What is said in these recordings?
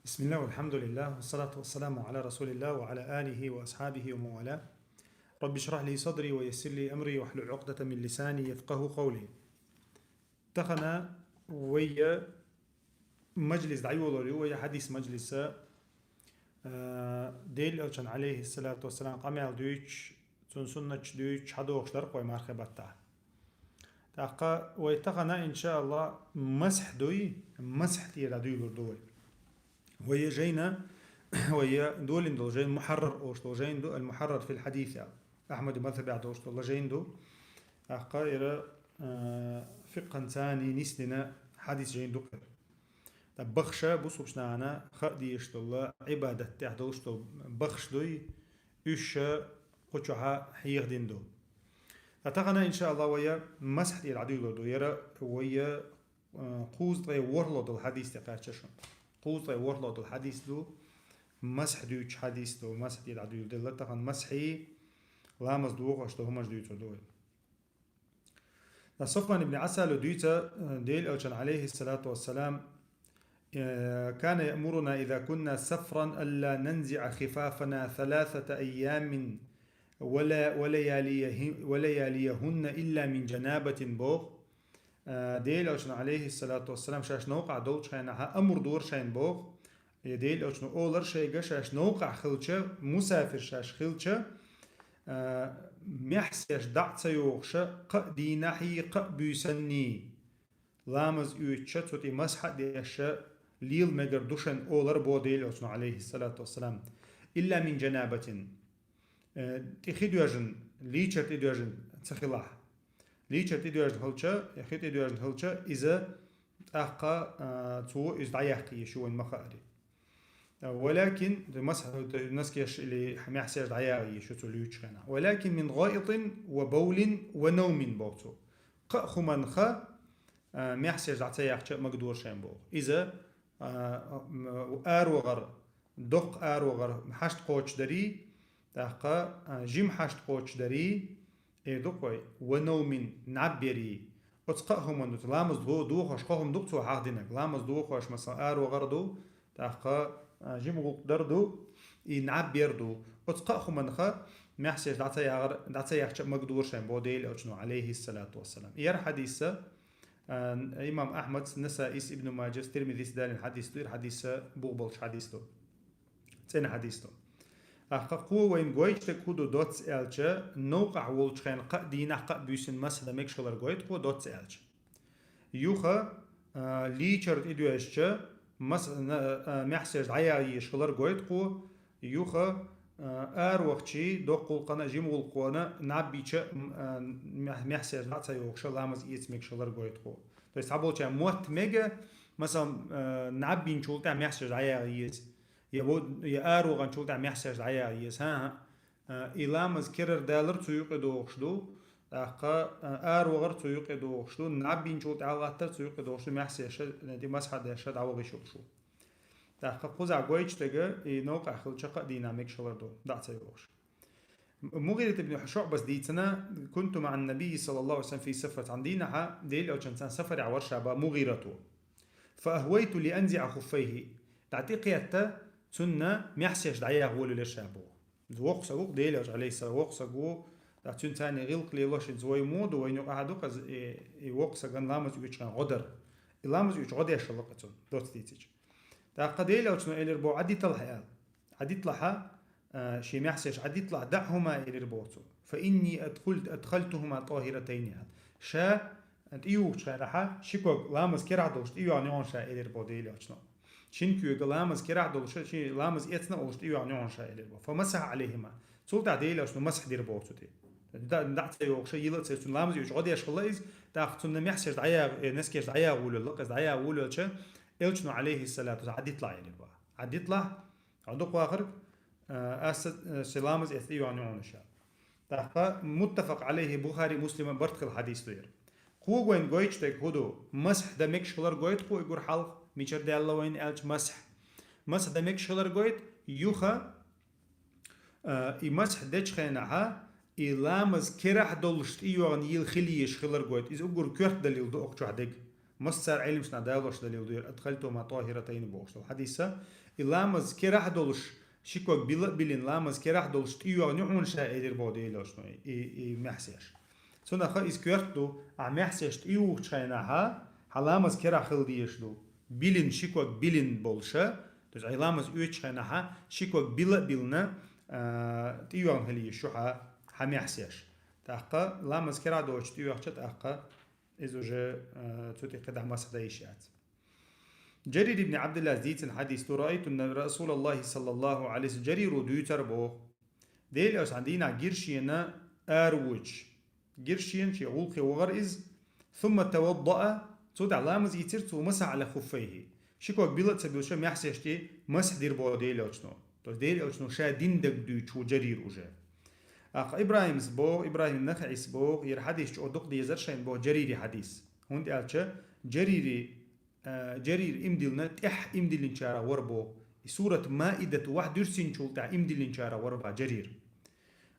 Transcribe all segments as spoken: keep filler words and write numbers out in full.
بسم الله والحمد لله والصلاة والسلام على رسول الله وعلى آله وأصحابه ومن والاه. رب اشرح لي صدري ويسر لي أمري واحلل عقدة من لساني يفقهوا قولي. Тахан вай мажлис дӀайолалур ю, вай хьадис мажлис, а, Делан Элчан, алейхиссалату вассалам, къамаьл дуьйцуш, цун суннаташ дуьйцуш хьадохуш дар-кх вай мархий баттахь. ТӀаккха вай тахан, иншааллахӀ, масхь дуй, масхь тӀера дӀадуьйлалур ду вай. Вай жайна, вай долийна долу жайна, Мухьаррар олуш долу жайна ду, Аль-Мухьаррар филь-хьадис аьлла. Ахьмадан мазхьабехь долуш долу жайна ду. ТӀаккха ира, а, фикъхӀан царна нисдина хьадис жайна ду-кх ира. ТӀаккха бахаша бусулба нахана хаа дезаш долу, Ӏибадат тӀехь долуш долу бахаш дуй, уьш ша кху чохь хьехадина ду. Ткъа тахана, иншааллахӀ, вай масхь тӀера дӀадуьйлалур ду. Яра вай, а, кхузткъе ворхӀалгӀа долу хьадис тӀе кхаьчна шуна. Кхузткъе ворхӀалгӀа долу хьадис ду, масхь дуьйцуш хьадис ду, масхь тӀера дӀадуьйлалур ду. Тахана масхьий, ламаз дохош долу хӀуманаш дуьйцур ду вай. Ткъа Софван ибн Асала дуьйцу, э, Делан Элчан, алейхиссалату вассалам, э, كان يأمرنا إذا كنا سفرا ألا ننزع خفافنا ثلاثة أيام ولا، ولياليه-، ولياليهن إلا من جنابة боху. Э, Делан Элчан, алейхиссалату вассалам, шаьш новкъахь долчу хенахь амр дора шайна боху, я Делан Элчано олура шайга, шаьш новкъахь хилча, мусафир шаьш хилча, а, маьхьсеш дӀа а ца йохуша, кхаа дийнахьий, кхаа буьйсанний ламаз оьцуша, цу тӀе масхьа а деша, лела мегар ду шайна олура боху Делан Элчано, алейхиссалату вассалам. إلا من جنابة. Э, тӀе хи доьжна, лийчар тӀедоьжна ца хилахь. Лийчар тӀедоьжна хилча, я хи тӀедоьжна хилча, иза тӀаккха, а, цо иза дӀаяккха езаш ю вайна ма-хаари. А, ولكن, масхьа, наскеш или маьхьсеш дӀаяха езаш ю цо луьйчу хенахь. ولكن من غائط وبول ونوم боху цо. Кхаа хӀуманах, а, маьхьсеш дӀа ца яхча а магадора шайна боху. Иза, а, м, аравахар, доккха аравахар, хьашт кхочушдарий, тӀаккха, а, жима хьашт кхочушдарий, эр ду-кх вай, ونوم, наб ярий. Оцу кхаа хӀуманна ду, ламаз до-, дохош кхо хӀума ду-кх цо хьахдинарг. Ламаз дохош, масала, аравахар ду, тӀаккха, а, жима гӀуллакх дар ду, и наб яр ду. Оцу кхаа хӀуманах маьхьсеш дӀа ца яхар, дӀа ца яхча а магадора шайна боху Делан Элчано, алейхиссалату вассалам. Яра хьадис, а, имам Ахьмада, Насаис, Ибн Маджас, Тирмизис далийна хьадис ду, ира хьадис бух болчу хьадис ду. ЦӀена хьадис ду. ТӀаккха кхо вайна гойтуш дерг хӀун ду доцца аьлча, новкъахь волчу хенахь кхаа дийнахь, кхаа буьйсанна масхьа дан мегаш хилар гойту кхо доцца аьлча. Юха, а, лийчар тӀедоьжча, мас-, на-, а, маьхьсеш дӀаяха езаш хилар гойту кхо, юха, а, аравахчий, доккха гӀуллакхана, жима гӀуллакхана, наб йича, м, а, маьх-, маьхьсеш дӀа а ца йохуша, ламаз эца мегаш хилар гойту кхо. То есть цхьаболчарна мотт мега, масала, а, наб йинчул тӀаьхьа маьхьсеш дӀаяха еза. Я во-, я араваханчул тӀаьхьа маьхьсеш дӀаяха еза. ХӀан-хӀа. А, и ламаз керара далар цу юкъе догӀуш ду, тӀаккха, а, аравахар цу юкъе догӀуш ду, наб йинчул тӀаьхьа латтар цу юкъе догӀуш ду, маьхьсеша, тӀе масхьа деша дӀаваха йиш йолуш ву. ТӀаккха кхузахь гойтуш дерг, и новкъахь хилча кхаа дийнахь мегаш хилар ду, дӀа а ца йохуш. МугӀират ибн ШуӀбас дийцина: كنت مع النبي صلى الله عليه وسلم في سفر. Цхьана дийнахьа Делан Элчанца сафарехь вара ша боху МугӀират. فأهويت لأنزع خفيه. ДӀа тӀекхетта, цунна маьхьсеш дӀаяха волавелира ша боху. Воккха саг ву-кх Делан Элча, алейхиссалам, воккха саг ву, ткъа цуьнан царна гӀиллакх лелош, хӀинца вай муха ду, вайна юкъахь ду-кх иза, и, и воккха сагана ламаз оьцуш хенахь гӀо дар. И ламаз оьцуш гӀо деш хилла-кх цунна, доцца дийцича. ТӀаккха Делан Элчано элира боху: «Ӏадиталахь», — аьлла. Ӏадиталахь, а, шен маьхьсеш Ӏадиталахь, «دعهما», — элира боху цо. «فإني أدخلت، أدخلتهما طاهرتين», — аьлла. Ша тӀеюхучу хенахь ши ког ламаз керахь долуш тӀейоьгӀна ю хьуна ша, элира боху Делан Элчано. Шина куьйга ламаз керахь долуш, ши ламаз эцна а волуш тӀейоьгӀна ю хьуна ша, элира боху. «فمسح عليهما». Цул тӀаьхьа Делан Элчано масхь дира боху цу тӀе. ДӀа, дӀа а ца йохуш, йила а ца, цунна ламаз оьцуш гӀо деш хилла иза, тӀаккха цунна маьхьсеш дӀаяха, э, носкеш дӀаяха волавелла-кх иза, дӀаяха волавелча, Элчано, алейхиссалату вассалам, «Ӏадиталахь», — элира боху. «Ӏадиталахь, хьо дукха вахарг, э, аса, э, ши ламаз эцна тӀейоьгӀна ю хьуна ша». ТӀаккха муттафакъ Ӏалайхи, Бухари, Муслима барт хилла хьадис ду яра. Кхо вайна гойтуш дерг хӀун ду? Масхь дан мегаш хилар гойту кхо уггар хьалха, мичара даьлла вайна аьлча масхь. Масхь дан мегаш хилар гойту, юха, а, и масхь дечу хенахьа, и ламаз керахь долуш тӀейоьгӀна йила хила езаш хилар гойту. Иза уггар коьрта далил ду окху чохь дерг. Массара Ӏилманчаш далош далил ду ер, «أدخلتهما طاهرتين» бохуш долу хьадиса. И ламаз керахь долуш, ши ког била а билина, ламаз керахь долуш тӀейогӀуш ю хьуна ша, элира боху Делан Элчано, и, и маьхьсеш. Цунах иза коьрта ду, ахьа маьхьсеш тӀеюхучу хенахь, хьан ламаз керахь хила дезаш ду. Билина, ши ког билина болуша, то есть хьайн ламаз оьцучу хенахь, ши ког била а билина, а, тӀеюхна хила езаш ю хьан, хьан маьхьсеш. ТӀаккха ламаз керахь доцуш тӀеюхча, тӀаккха иза уже, а, цу тӀе кхидӀа масхь дан йиш яц. Джарир ибн Абдуллас дийцина хьадис ду: «رأيت رسول الله صلى الله عليه وسلم», Джариро дуьйцура боху. Делан Элчано дийнахь гира шена аравоьдуш. Гира шена, шен гӀуллакхе вахара иза. «ثم توضأ», цул тӀаьхьа ламаз ийцира цо, «ومسح على خفيه». Ши ког била а ца билуш, маьхьсеш тӀе масхь дира боху Делан Элчано. То есть Делан Элчано ша дина дагадоьдуш ву Джарир уже. ТӀаккха ИбрахӀимас боху, ИбрахӀим ан-НахаӀис боху, хӀара хьадис чӀогӀа дукха дезара шайна боху Джарири хьадис. ХӀунда аьлча Джарири, а, Джарир иман диллина, тӀаьхьа иман диллинчарах вара боху. И сурат Маидат вахь дуьрсинчул тӀаьхьа иман диллинчарах вара боху Джарир.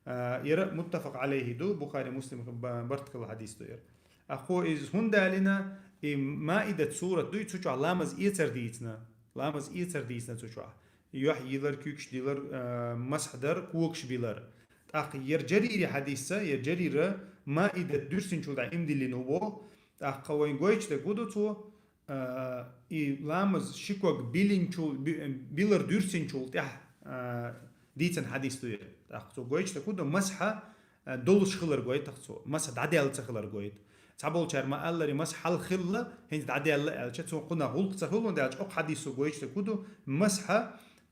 А, хӀара муттафакъ Ӏалайхи ду, Бухари, Муслим ба-, барт хилла хьадис ду хӀара. ТӀаккха иза хӀунда аьлла, и Маидат сурат дуй, цу чохь ламаз эцар дийцина. Ламаз эцар дийцина цу чохь. Юьхь йилар, куьйгаш дилар, а, масхь дар, когаш билар. ТӀаккха хӀара Джарири хьадисца, хӀара Джарира Маидат дуьрсинчул тӀаьхьа иман диллина ву боху. ТӀаккха вайн гойтуш дерг хӀун ду цо, а, и ламаз ши ког билинчул, би-, билар дуьрсинчул тӀаьхьа, а, дийцина хьадис ду хӀара. ТӀаккха цо гойтуш дерг хӀун ду, масхь, а, долуш хилар гойту-кх цо. Масхь дӀадаьлла ца хилар гойту. Цхьаболчара ма-аллара, масхь хьалха хилла, хӀинца дӀадаьлла аьлча, цунах кхунах гӀуллакх ца хуьлу, хӀунда аьлча оцу хьадисо гойтуш дерг хӀун ду, масхь,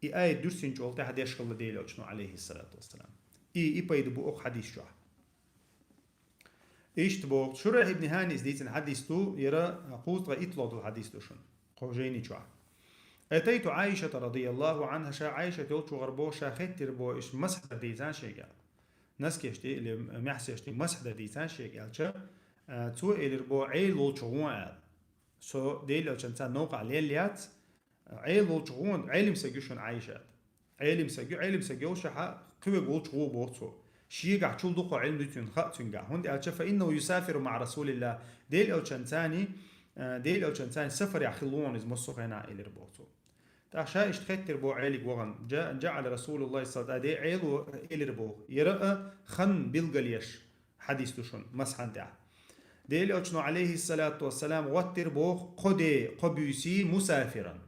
и аят дуьрсинчул тӀаьхьа деш хилла Делан Элчано, Ӏалайхиссалату вассалам. И, и пайда бу оцу хьадис чохь. Иштта боху, Шурайхь ибн ХӀанис дийцина хьадис ду, хӀара кхузткъе итт долу хьадис ду шуна, кху жайни чохь. «أتيت عائشة رضي الله عنها», ша Ӏайшат йолчу вахара боху, ша хеттира боху, иштта масхь дар дийцина шега аьлла. Носкеш тӀе или маьхьсеш тӀе масхь дар дийцина шега аьлча, а, цо элира боху, Ӏела волчу гӀо аьлла. Со Делан Элчанца новкъахь лелла яц, Ӏела волчу гӀо, Ӏелам стаг ю шуна Ӏайшат. Ӏелам стаг ю, Ӏелам стаг йолуш ахьа кхин верг волчу гӀо боху цо. Шегахь чул дукха Ӏилма ду цуьнан, хаьа цуьнгахь. ХӀунда аьлча, «فإنه يسافر مع رسول الله», Делан Элчанца, а, Делан Элчанца сафарехь хилла ву иза массо а хенахь, элира боху цо. ТӀаккха ша иштта хеттира боху Ӏелига вахана, جعل رسول الله صلى الله عليه وسلم, Ӏела элира боху. ХӀара а хан билгалъеш хьадис ду шуна масхьана тӀехь. Делан Элчано, Ӏалайхиссалату вассалам, гӀоттира боху кхо де, кхо буьйса мусафиран.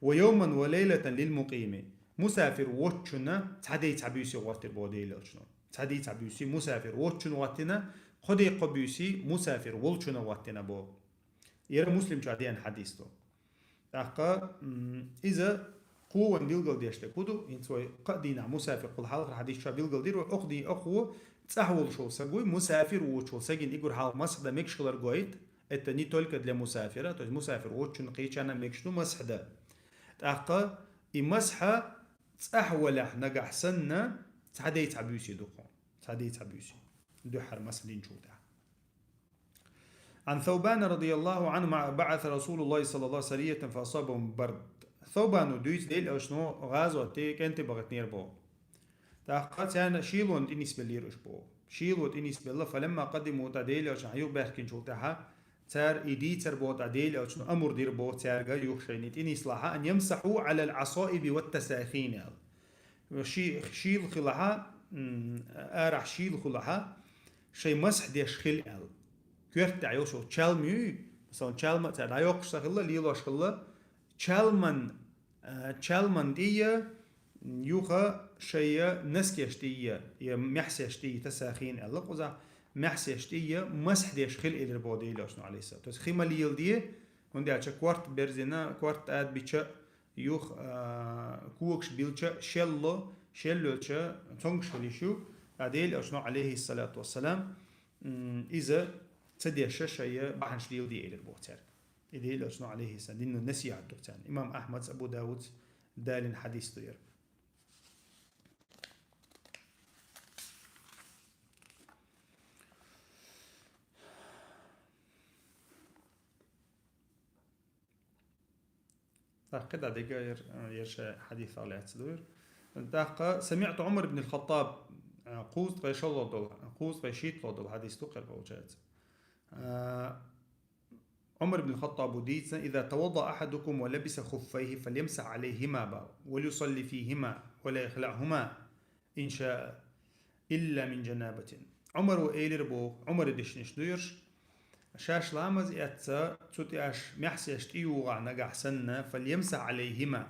«ويوما وليلة للمقيم». Мусафир воцчунна цхьа де, цхьа буьйса гӀоттира боху Делан Элчано. Цхьа де, цхьа буьйса мусафир воцчунна гӀоттина, кхо де, кхо буьйса мусафир волчунна гӀоттина боху. ХӀара Муслим чохь деана хьадис ду. ТӀаккха, м, иза кхо вайн билгалдеш дерг хӀун ду, хӀинца вай кхаа дийнахь мусафир кхул хьалхара хьадис чохь билгалдира вай, оха дий, оха ву цӀахь волуш волу саг вуй, мусафир воцуш волу сагина и гур хьалха масхь дан мегаш хилар гойту, это не только для мусафира, то есть мусафир воцчунна кхечарна мегаш ду масхь дан. ТӀаккха и масхьа цӀахь валахь нагахь санна, цхьа де, цхьа буьйса ду кху. Цхьа де, цхьа буьйса. Дуьххьара масхь динчул тӀаьхьа. عن ثوبان رضي الله عنه: «بعث رسول الله صلى الله عليه وسلم سرية فأصابهم برد». Совбано дуьйцу, Делан Элчано гӀазоте кӀентий бахийтинера боху. ТӀаккха царна шийлонна тӀе нисбеллера уьш боху. Шийло тӀе нисбелла, «فلما قدموا», тӀаккха Делан Элчано юхабаьхкинчул тӀаьхьа, цара и дийцар боху, тӀаккха Делан Элчано амр дира боху цаьрга, юха шайна тӀе нисалахь, «أن يمسحوا على العصائب والتساخين», аьлла. Ши-, шийла хилахь, м, арахь шийла хилахь, шайн масхь деш хила аьлла. Коьрта тӀехь йолуш йолу чалма юй, масала, чалма а цара дӀайоккхуш ца хилла, лелош хилла, чалман, а, чалман тӀе я, юха шайн носкеш тӀе я, я маьхьсеш тӀе я, тасахин аьлла кхузахь, маьхьсеш тӀе я, масхь деш хила элира боху Делан Элчано, Ӏалайхиссалам. То есть хи ма леладе, хӀунда аьлча корта берзина, корта тӀадбича, юха, а, когаш билча шелло, шеллоьлча цомгуш хила йиш ю, а Делан Элчано, Ӏалайхиссалату вассалам, м, иза ца деша шайн бахьанаш леладе элира боху цаьрга. И Делан Элчано, Ӏалайхиссалам, динан насихьат ду царна. Имам Ахьмадс, Абу Давудс далийна хьадис ду хӀара. ТӀаккха кхидӀа дерг а яра, яра шайн хьадисах лаьцна ду хӀара. ТӀаккха «سمعت عمر بن الخطاب», а, кхузткъе шолгӀа долу, кхузткъе шийтталгӀа долу хьадис ду хӀара, получается. А, Ӏумар ибн Хаттаба дийцина: «إذا توضأ أحدكم ولبس خفيه فليمسح عليهما، وليصلي فيهما ولا يخلعهما إن شاء، إلا من جنابة». Ӏумара элира боху, Ӏумара дешнаш ду ерш: шаьш ламаз эцна, цу тӀехь маьхьсеш тӀеюхахь нагахь санна, «فليمسح عليهما»,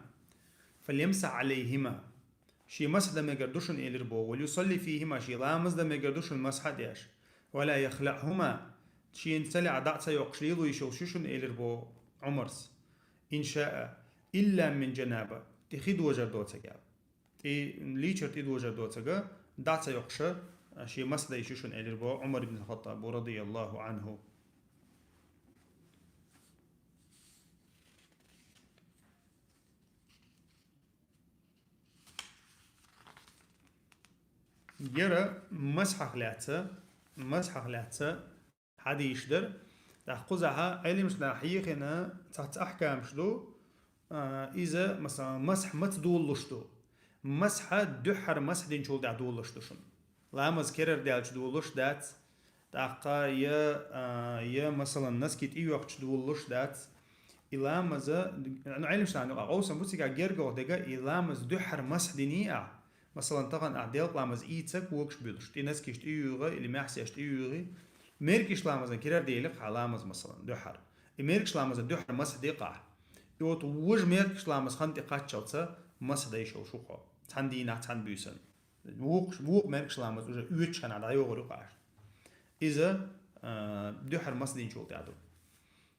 «فليمسح عليهما». Шен масхь дан мегар ду шуна, элира боху, «وليصلي فيهما», шен ламаз дан мегар ду шуна масхь а деш, «ولا يخلعهما», шена цӀе а дӀа а ца йоккхуш лело йиш йолуш ю шуна, элира боху Ӏумара, «إن شاء، إلا من جنابة», тӀе хи дожар доцург аьлла. ТӀе лийчар тӀе дожар доцург, дӀа а ца йоккхуш, шен масхь дан йиш ю шуна, элира боху Ӏумар ибн Хаттаба, радияллаху Ӏанху. Яра масхьах лаьцна, масхьах лаьцна хьадисаш дара. ТӀаккха кхузахь Ӏеламнаха хьехийна цхьацца ахькамаш ду, а, иза, масала, масхь маца долалуш ду. Масхь дуьххьара масхь динчул тӀаьхьа долалуш ду шуна. Ламаз керара даьлча долалуш дац, тӀаккха я, а, я, масалан, носки тӀеоьхучу долалуш дац. И ламаза, ну, Ӏеламнаха юкъахь къовсам бу, цигахь гергара дерг, и ламаз дуьххьара масхь диний ахь, масалан, тахана ахь делкъа ламаз ийца когаш буьллуш, тӀе носкиш тӀеюьйгӀа или маьхьсеш тӀеюьйгӀий, мергаш ламазан кирара делира хьан ламаз, масалан, дуьххьара. И мергаш ламазан дуьххьара масхь дира ахь. И вот важа мергаш ламаз хан тӀе кхаччалца масхь дан йиш йолуш ву хьо. Цхьана дийнахь, цхьана буьйсанна. Вукху, вукху мергаш ламаз уже оьцучу хенахь дӀайогӀур ю-кх ахь. Иза, а, дуьххьара масхь динчул тӀаьхьа ду.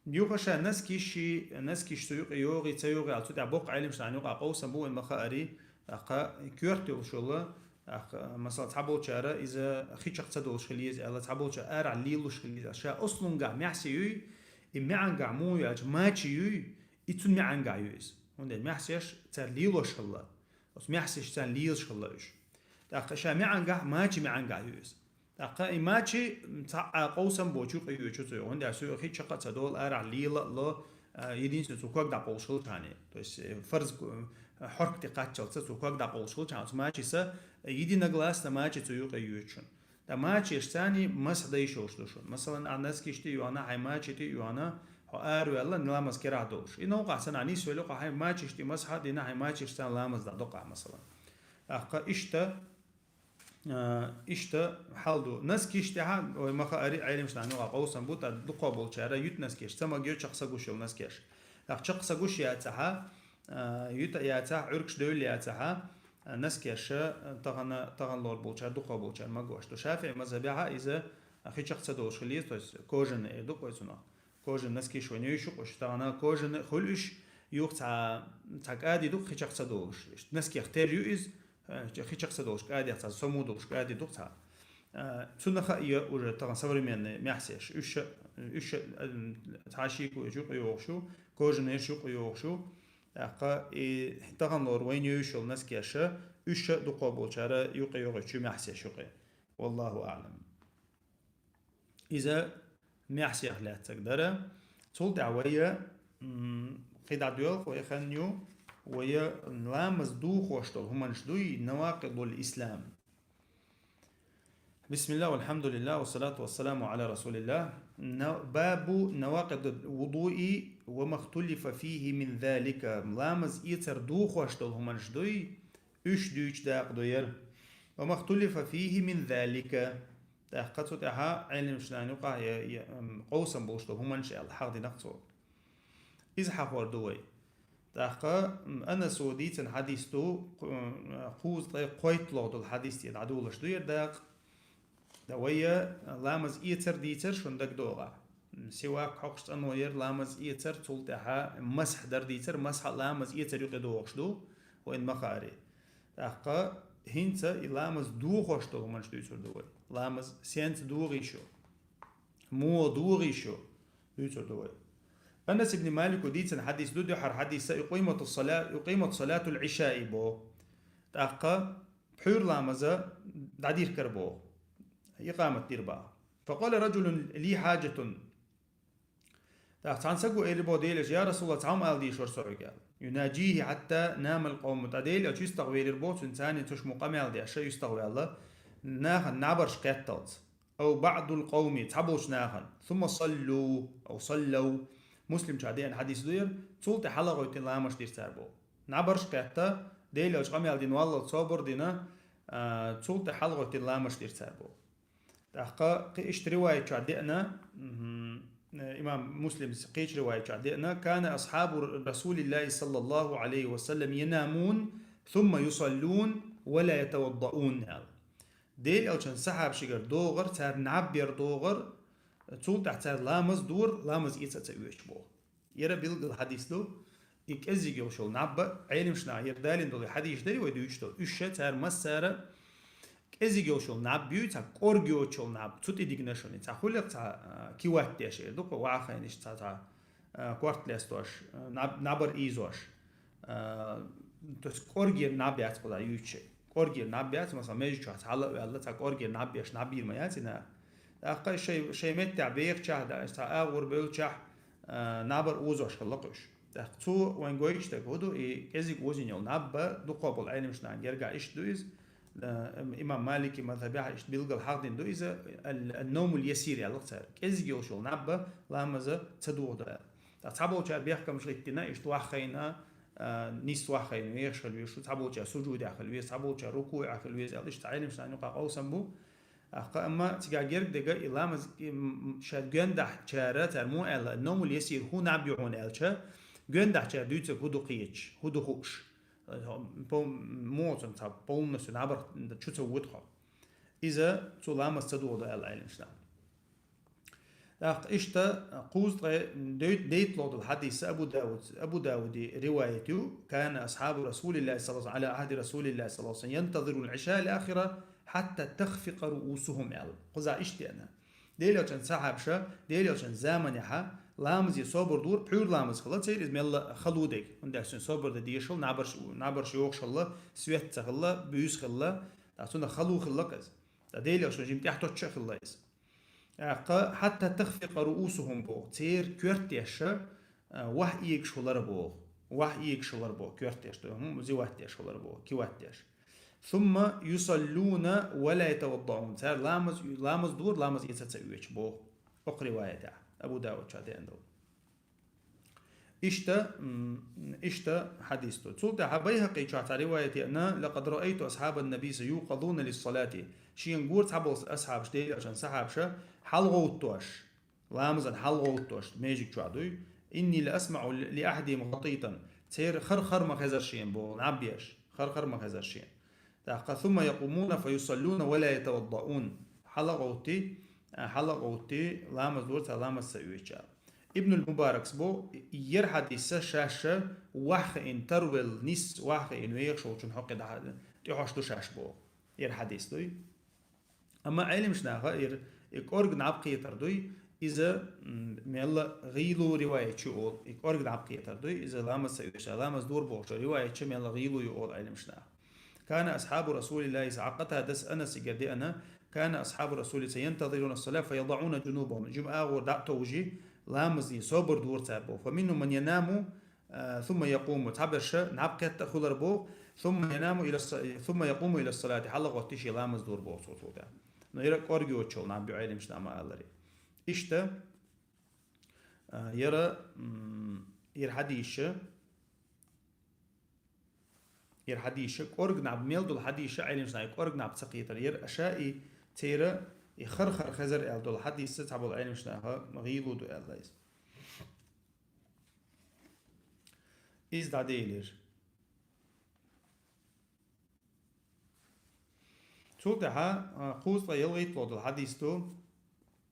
Юха ша носкиш, носкиш цу юкъе йогӀий, ца йогӀий аьлла, цу тӀехь боккха Ӏеламнаха юкъахь къовсам бу, вайн ма хаарий, тӀаккха коьрта йолуш йолу, тӀаккха, масала, цхьаболчара иза хи чекх ца долуш хила еза аьлла, цхьаболчара арахь лелалуш хила еза аьлла. Ша ослунгахь маьхьсий юй, и маьӀангахь муха ю аьлча, мачий юй, и цуьнан маьӀангахь ю иза. ХӀунда аьлча маьхьсеш цара лелош хилла. Оцу маьхьсеш царна лелаш хилла уьш. ТӀаккха ша маьӀангахь, мачийн маьӀангахь ю иза. ТӀаккха и мачи цхьа а къовсам боцуш юкъа йоьдуш ю цо, хӀунда аьлча цо хи чекх а ца долу, арахь лела а ло, а, единственное, цо ког дӀакъовлуш хилча хьуна. То есть, э, фарз, э, хьорк тӀе кхаччалца цо ког дӀакъовлуш хилча хьуна, оцу мачица, э, единогласно мачи цо юкъа йоьдуш шуна. Ткъа мачеш царний масхь дан йиш йолуш ду шуна. Масалан, ахь носкиш тӀе а йоьхна, хьайн мачи тӀе а йоьхна, хьо араваьлла, ламаз керахь долуш. И новкъахь санна нисвелла, хьайн мачиш тӀе масхь а дина, хьайн мачеш царна ламаз дӀадоккху ахь, масалан. ТӀаккха иштта, а, иштта хьал ду. Носкиш тӀехь, вай ма хаарий, Ӏеламнаха юкъахь къовсам бу, тӀаккха дукхахболчара юьту носкеш, ца магайо чекх ца гуш йолу носкеш. ТӀаккха чекх ца гуш яцахь, а, юьту а яцахь, Ӏуьргаш девлла яцахь, а, носкеш, а, тахана, тахана лор болчара, дукхахболчара магош ду. ШафиӀи мазхабехь иза хи чекх ца долуш хила еза, то есть кожаный эр ду-кх вай цунах. Кожаный носкиш вайна йовш ю-кх уьш, тахана кожаный хуьлу уьш, юха цхьа, цхьа кӀади ду-кх хи чекх ца долуш. Носкех тера ю иза, э, хи чекх ца долуш кӀадех цхьа сому долуш кӀади ду-кх цхьа. Э, цунах а йо уже тахана современный маьхьсеш. Уьш а, уьш а, м, цхьа шеко йоцуш юкъа йогӀуш ю, кожанайш юкъа йогӀуш ю. ТӀаккха и тахана лор вайна йовш йолу носкеш, уьш а дукхахболчара юкъа йогӀуш ю маьхьсеш юкъе. Валлаху аӀлам. Иза маьхьсех лаьцнарг дара. Цул тӀаьхьа вай, м, кхин дӀа доьлху вай хан ю, вай ламаз дохош долу хӀуманаш дуй, навакъидул ислам. Бисмиллах, валхьамдулиллах, вассалату вассаламу аля расулиллах. На-, бабу навакъидул вудуи ва махтулифа фихи мин залика. Ламаз эцар дохош долу хӀуманаш дуй, уьш дуьйцу дакъа ду яра. Ва махтулифа фихи мин залика. ТӀаккха цу тӀехь Ӏеламнаха юкъахь я, я, м, къовсам болуш долу хӀуманаш аьлла хьахдинарг цо. Иза хьахор ду вай. ТӀаккха, м, Анаса дийцина хьадис ду, кху-, м, кхузткъе кхойтталгӀа долу хьадис тӀе дӀадолуш ду яра дакъа. Ткъа вай ламаз эцар дийцар шуна дагадогӀахь. Сивак хьокхуш цӀано яра ламаз эцар, цул тӀаьхьа масхь дар дийцар, масхь а ламаз эцар юкъе догӀуш ду, вайна ма хаарий. ТӀаккха хӀинца и ламаз дохош долу хӀуманаш дуьйцур ду вай. Ламаз сенца догӀийш ю? Муха догӀийш ю? Дуьйцур ду вай. Анас ибн Малика дийцина хьадис ду, дуьххьара хьадиса, «Укъимату сала-, укъимату салатул Ӏишаи», боху. ТӀаккха пхьуьйра ламаза дӀадиркар боху. Икъамат дир боху. Факъала раджулун ли хьаджатун. ТӀаккха цхьана саго элира боху Деле: «Я Расулаллах, цхьа хӀума ала дезаш вара со хьоьга», аьлла. «Юнаджихи хьатта намал къовму». ТӀаккха Дела Элча юьстахвелира боху, цуьнан царний цу шу ма къамел деш, юьстахваьлла, нахана набарш кхетталц. Ау баъдул къовми, цхьаболчу нахана. Сумма саллу, ау саллав. Муслим чу деана хьадис ду яра, цул тӀе хьалагӀойтина ламазаш дира цар боху. НабаргӀаш кхетта, Делан Элча къамел дина валлалц собар дина, а, цул тӀе хьалагӀойтина ламазаш дира цар боху. ТӀаккха кхин иштта риваят чу деана, мгм, э, имам Муслим кхечу риваят чу деана: «كان أصحاب رسول الله صلى الله عليه وسلم ينامون ثم يصلون ولا يتوضؤون», аьлла. Делан Элчан сахьабашкара догӀар, цара наб яр догӀар, цул тӀаьхьа цара ламаз дора, ламаз эца а ца оьцуш боху. Яра билггал хьадис ду, и кӀеззиг йолуш йолу наб а, Ӏеламнаха яра далийна долу хьадисаш дай вай дуьйцуш долу. Уьш ша цара массара кӀеззиг йолуш йолу наб юй, цхьа кӀорга йоцуш йолу наб, цу тӀе дигна шуна, цхьа хуьлу цхьа, а, киват деш эр ду-кх, вахайнаш цхьа, цхьа, а, корта лестош, а, наб-, набар ийзош. А, то есть кӀоргера наб яц кхуза юьйцуш. КӀоргера наб яц, масала, межа чохь цхьа ла а ваьлла, цхьа кӀоргера наб еш наб йийр ма яц и наха. ТӀаккха шайн, шайн меттехь бехачохь, да, цхьа агӀор бевллачохь, а, набар озош хилла-кх уьш. ТӀаккха цо вайн гойтуш дерг хӀун ду, и кӀезиг озийна йолу наб а, дукхахболу Ӏеламнаха гергахь иштта ду иза, а, имам Малики мазхабехь иштта билггал хьахдина ду иза, ал-, ан-навмул ясир аьлла-кх цара. КӀезиг йолуш йолу наб а ламаза ца дохадо аьлла. ТӀаккха цхьаболчара бехкамаш хӀиттина, иштта ваххайна, а, нийсса ваххайна вехаш хила веза шу, цхьаболчара сужудехь хила веза, цхьаболчара рукуӀехь хила веза аьлла, иштта Ӏеламнахана юкъахь къовсам бу. ТӀаккха амма цига герга дерг и ламаз, и, м, ша гоьннахь чара, цара муха аьлла, «Навмул ясир», хӀун наб ю хьуна аьлча, гоьннахь чара дуьйцург хӀун ду кхеташ, хӀун ду хууш. Пол-, муха цунна цхьа полностью набар чу ца воьду хьо. Иза цу ламаз ца дохадо аьлла Ӏеламнаха. ТӀаккха иштта кхузткъе дей-, дейтталгӀа долу хьадис Абу Дауд, Абу Дауди риваят ю: «كان أصحاب رسول الله صلى الله عليه وسلم على عهد رسول الله صلى الله عليه وسلم ينتظرون العشاء الآخرة حتى تخفق رؤوسهم», аьлла. Кхуза иштта деана. Делан Элчан сахьабаша, Делан Элчан заманехьа, ламазе собар дора, пхьуьйра ламаз хилла церан, иза мелла хала дерг. ХӀунда аьлча цуьнан собар дан дезаш хилла, набарш, набарш йогӀуш хилла, свет ца хилла, буьйса хилла, ткъа цунах хала хилла-кх иза. Ткъа Делан Элчано жимма тӀаьхьатоттуш а хилла иза. ТӀаккха «حتى تخفق رؤوسهم» боху, церан коьртеша, а, ваьхьа эгаш хилар боху. Ваьхьа эгаш хилар боху, коьртеша, то, хӀун, зиват деш хилар боху, киват деш. «ثم يصلون ولا يتوضؤون». Цара ламаз, ламаз дора, ламаз эца а ца оьцуш боху. Окху риваятехь, Абу Дауд чу деана долу. Иштта, м, иштта хьадис ду. Цул тӀаьхьа Байхьакъи чохь цхьа риваят еана: «لقد رأيت أصحاب النبي يوقظون للصلاة». Шена гора цхьаболу асхьабаш, Делан Элчан сахьабаша, хьалагӀовттош, ламазан хьалагӀовттош, межиг чохь дуй. «إني لأسمع لأحدهم غطيطا». Церан хар-хар ма хезара шена боху, наб еш, хар-хар ма хезара шена. ТӀаккха «ثم يقومون فيصلون ولا يتوضؤون». ХьалагӀовтти, а, хьалагӀовтти, ламаз дора, цара ламаз ца оьцуш. Ибнул Мубаракс бо, яра хьадис шаьш ваьхьа хиъна, тарвелла, нийсса ваьхьа хиъна вехаш волчун хьокхе дахьа, тӀехьош ду шаьш боху. Яра хьадис дуй. Амма Ӏеламнаха ира, и кӀорга наб кхетар дуй, иза, м, мелла гӀийла риваят ю олу, и кӀорга наб кхетар дуй, иза ламаз ца оьцуш, ламаз дора бохуш риваят чу мелла гӀийла ю олу Ӏеламнаха. «كان أصحاب رسول الله», Ӏакъатадас Анасигара деана: «كان أصحاب رسول الله ينتظرون الصلاة فيضعون جنوبهم». Жима агӀор дӀа а товжий, ламазан собар дора цара боху. «فمنهم من ينام، а, ثم يقوم». Цхьаберш наб кхетта а хуьлура боху. «ثم ينام إلى الص-، ثم يقوم إلى الصلاة». ХьалагӀоттий шен ламаз дора боху цо цул тӀаьхьа. Но яра кӀорга йоцуш йолу наб ю, Ӏеламнаха ма-аллара. Иштта, а, яра, м, яра хьадис ю, яра хьадис ю, кӀорга наб мел долу хьадис ю, Ӏеламнаха кӀорга наб ца кхетар. Яра аша и церан и хар-хар хезар аьлла долу хьадис цхьаболу Ӏеламнаха гӀийла ду аьлла иза. Иза дӀаделира. Цул тӀаьхьа, а, кхузткъе ялхитталгӀа долу хьадис ду,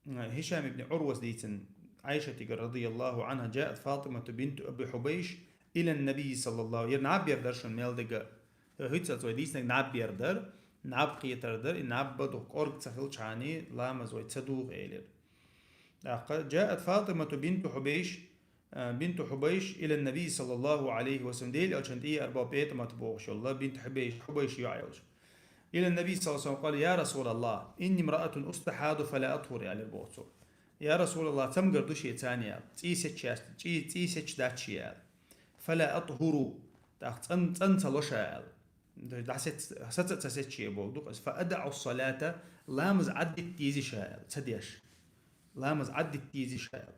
а, Хишам ибн Ӏурвас дийцина, Ӏайшатигара, رضي الله عنها: «جاءت فاطمة بنت أبي حبيش إلى النبي صلى الله». Яра наб яр дара шуна мел дерг. ХӀинца вай дийцинарг наб яр дара, наб кхетар дара, и наб а дукха кӀорга ца хилчхьана, ламаз вай ца доху элира. ТӀаккха: «جاءت فاطمة بنت حبيش», а, «بنت حبيش إلى النبي صلى الله عليه وسلم». Делан Элчанна тӀе арабо ПетӀамат бохуш йолла, бинт Хьубейш, Хьубейш йоӀ йолуш. «إلى النبي صلى الله عليه وسلم قال: يا رسول الله، إني امرأة أستحاض فلا أطهر», аьлла боху цо. «Я Расулаллах, цамгар ду ше царна», аьлла. «ЦӀий сецча, цӀий, цӀий сецча дац ше», аьлла. «فلا أطهر», тӀаккха цӀан-, цӀан ца ло ша, аьлла. ДӀасец-, саца а ца сецча боху ду-кх иза. «فأدع الصلاة», ламаз Ӏаддитта дезий ша, аьлла, ца деш. Ламаз Ӏаддитта дезий ша, аьлла.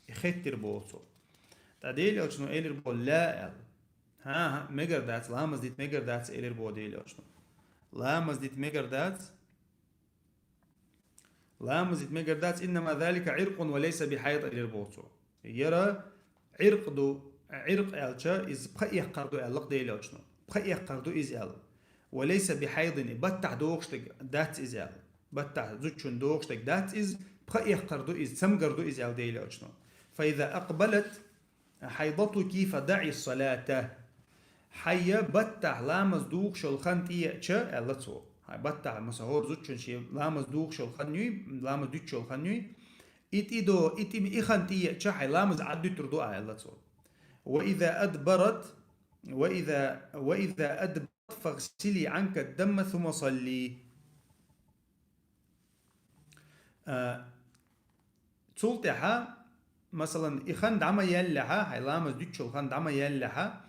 И хеттира боху цо. ТӀаккха Делан Элчано элира боху ла аьлла. ХӀан-хӀа, мегар дац, ламаз дита мегар дац, элира боху Делан Элчано. Ламаз дита мегар дац, ламаз дита мегар дац, «إنما ذلك عرق وليس بحيض», элира боху цо. Яра Ӏиркъ ду, Ӏиркъ аьлча, иза пха эккхар ду аьлла-кх Делан Элчано. Пха эккхар ду иза аьлла. «وليس بحيض», и баттахь дохуш дерг дац иза аьлла. Баттахь зудчунна дохуш дерг дац иза, пха эккхар ду иза, цамгар ду иза аьлла Делан Элчано. «فإذا أقبلت حيضتك فدعي الصلاة». Хьайн баттахь ламаз духуш йолу хан тӀееача, аьлла цо. Хьайн баттахь, масала, хӀора зудчун шен ламаз духуш йолу хан юй, ламаз дуьтуш йолу хан юй, и тӀедо, и тӀе, и хан тӀееача, хьайн ламаз Ӏад дуьтур ду ахь, аьлла цо. «وإذا أدبرت، وإذا، وإذا أدبرت فاغسلي عنك الدم ثم صلي». А, цул тӀаьхьа, масалан, и хан дӀа ма яьллехьа, хьайн ламаз дуьтуш йолу хан дӀа ма яьллехьа,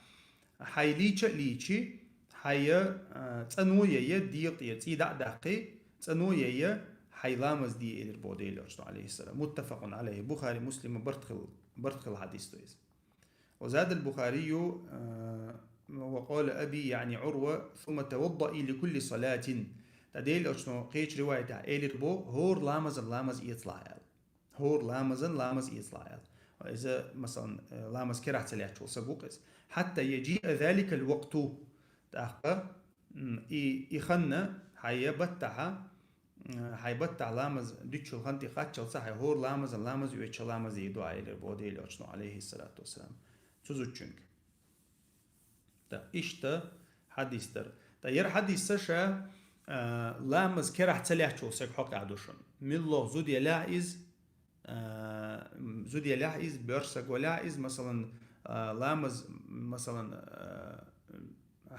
хьайн лийча а лийчи, хьайн, а, цӀано а яй, дегӀа тӀера цӀий дӀа а даккхий, цӀано а яй, хьайн ламаз де, элира боху Делан Элчано, алейхиссалам. متفق عليه. Бухари, Муслима барт хилла, барт хилла хьадис ду иза. وزاد البخاري، а, «وقال أبي», يعني عروة: «ثم توضئي لكل صلاة». ТӀаккха Делан Элчано кхечу риваятехь элира боху: «ХӀора ламазан ламаз эцалахь», аьлла. «ХӀора ламазан ламаз эцалахь», аьлла. Иза, масалан, э, ламаз керахь ца лаьтташ волу саг ву-кх иза. «حتى يجيء ذلك الوقت». ТӀаккха, м, и, и ханна хьайн баттахьа, м, хьайн баттахь ламаз дуьтуш йолу хан тӀекхаччалца хьайн хӀора ламазан ламаз оьцуш ламаз дийр ду ахь, элира боху Делан Элчано, алейхиссалату вассалам, цу зудчуьнга. ТӀаккха иштта хьадис дара. ТӀаккха яра хьадис ша, а, ламаз керахь ца лаьтташ волу саг хьокъехь ду шуна. Муьлхха зуда ялахь иза, а, м, зуда ялахь иза, боьрша саг валахь иза, масалан, а, ламаз, масалан, а,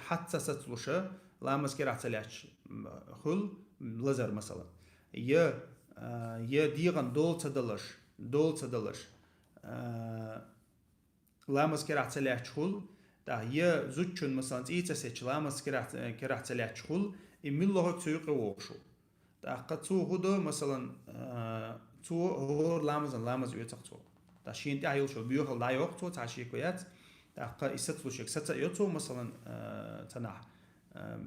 хьац ца сацалуша, ламаз керахь ца лаьтташ, м, хуьлу, м, лазар, масалан. Я, а, я дегӀан дола ца далаш, дола ца далаш, а, ламаз керахь ца лаьтташ хуьлу, тӀаккха я зудчун, масалан, цӀий ца сецча, ламаз керахь, керахь ца лаьтташ хуьлу, и муьлххачу цу юкъе вогӀуш ву. ТӀаккха цо хӀун до, масалан, а, цо хӀора ламазан ламаз оьцу-кх цо. ТӀаккха шена тӀехь йолуш йолу боьхалла дӀайоккху цо, цхьа шеко яц. ТӀаккха и сацалуш ерг саца а йо цо, масалан, а, цхьанхьа, а,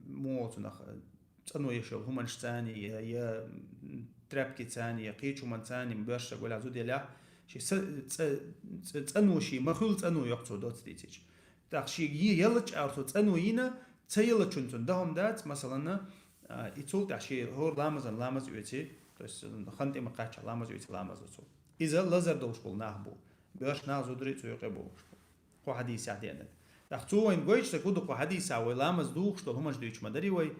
муха цунах, а, цӀано еш йолу хӀуманаш царний, я, я, м, тряпки царний, я кхечу хӀуман царний, боьрша саг валахь, зуда ялахь, шен са-, цӀа-, цӀа-, цӀано шен ма хуьлу, цӀано йо-кх цо доцца дийцича. ТӀаккха шега е-, яллачу агӀор цо цӀано йина, ца яллачун цунна дан хӀума дац, масалан, а, и цул тӀаьхьа шен хӀора ламазан ламаз оьций, то есть, м, хан тӀе ма кхаччалц ламаз оьций, ламаз до цо. Иза лазар долуш болу нах бу. Боьрша нах, зударий цу юкъе болуш бу. Кху хьадисехь деанарг. ТӀаккха цо вайна гойтуш дерг хӀун ду кху хьадисехь, вай ламаз духуш долу хӀуманаш дуьйцуш ма дарий вай.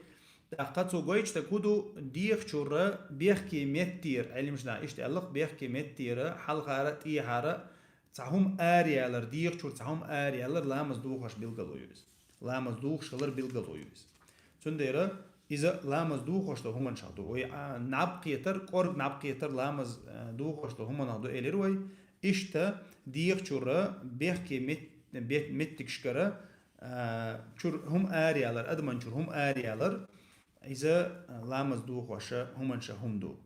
ТӀаккха цо гойтуш дерг хӀун ду, дегӀан чуьра бехке меттера, Ӏилманчаша иштта аьлла-кх, бехке меттера, хьалхара а, тӀехьара а цхьа хӀума араялар, дегӀан чуьра цхьа хӀума араялар ламаз духуш билгало ю иза. Ламаз духуш хилар билгало ю иза. Цундела иза ламаз духуш долу хӀуманашах ду. Вай, а, наб кхетар, кӀорга наб кхетар ламаз, а, духуш долу хӀуманах ду элира вай. Иштта дегӀан чуьра бехке мет-, бет-, меттигашкара, а, чуьра хӀума араялар, адаман чуьра хӀума араялар, иза, а, ламаз духуш хӀуманашах хӀума ду.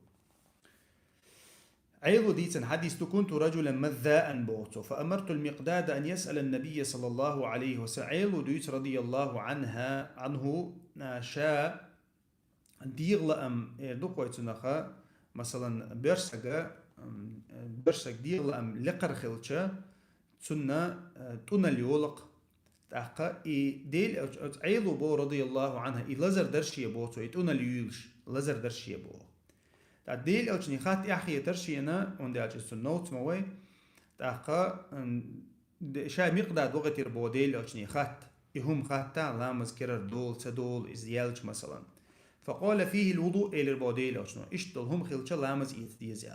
Ӏело дийцина хьадис ду: «كنت رجلا مذاء», боху цо, «فأمرت المقداد أن يسأل النبي صلى الله عليه وسلم». Ӏело дуьйцу, радияллаху Ӏанха, Ӏанху, а, ша дегӀан лаам, эр ду-кх вай цунах, масалан, боьрша сага, м, боьрша сага дегӀан лаам лекхара хилча, цунна, а, тӀуналла йолу-кх. ТӀаккха и Дела, оцу Ӏело боху, радияллаху Ӏанха, и лазар дара шен боху цо, и тӀуналла юьйлуш, лазар дара шен боху. ТӀаккха Дела Элчане хатта эхь хетара шена, хӀунда аьлча иза цунна новца ма вай. ТӀаккха, м, де-, ша Микъдад вахийтира боху Дела Элчане хатта. И хӀума хатта, ламаз керара долу, ца долу, иза яьлча, масалан. «فقال: فيه الوضوء», элира боху Дела Элчано. Иштта долу хӀума хилча, ламаз эца деза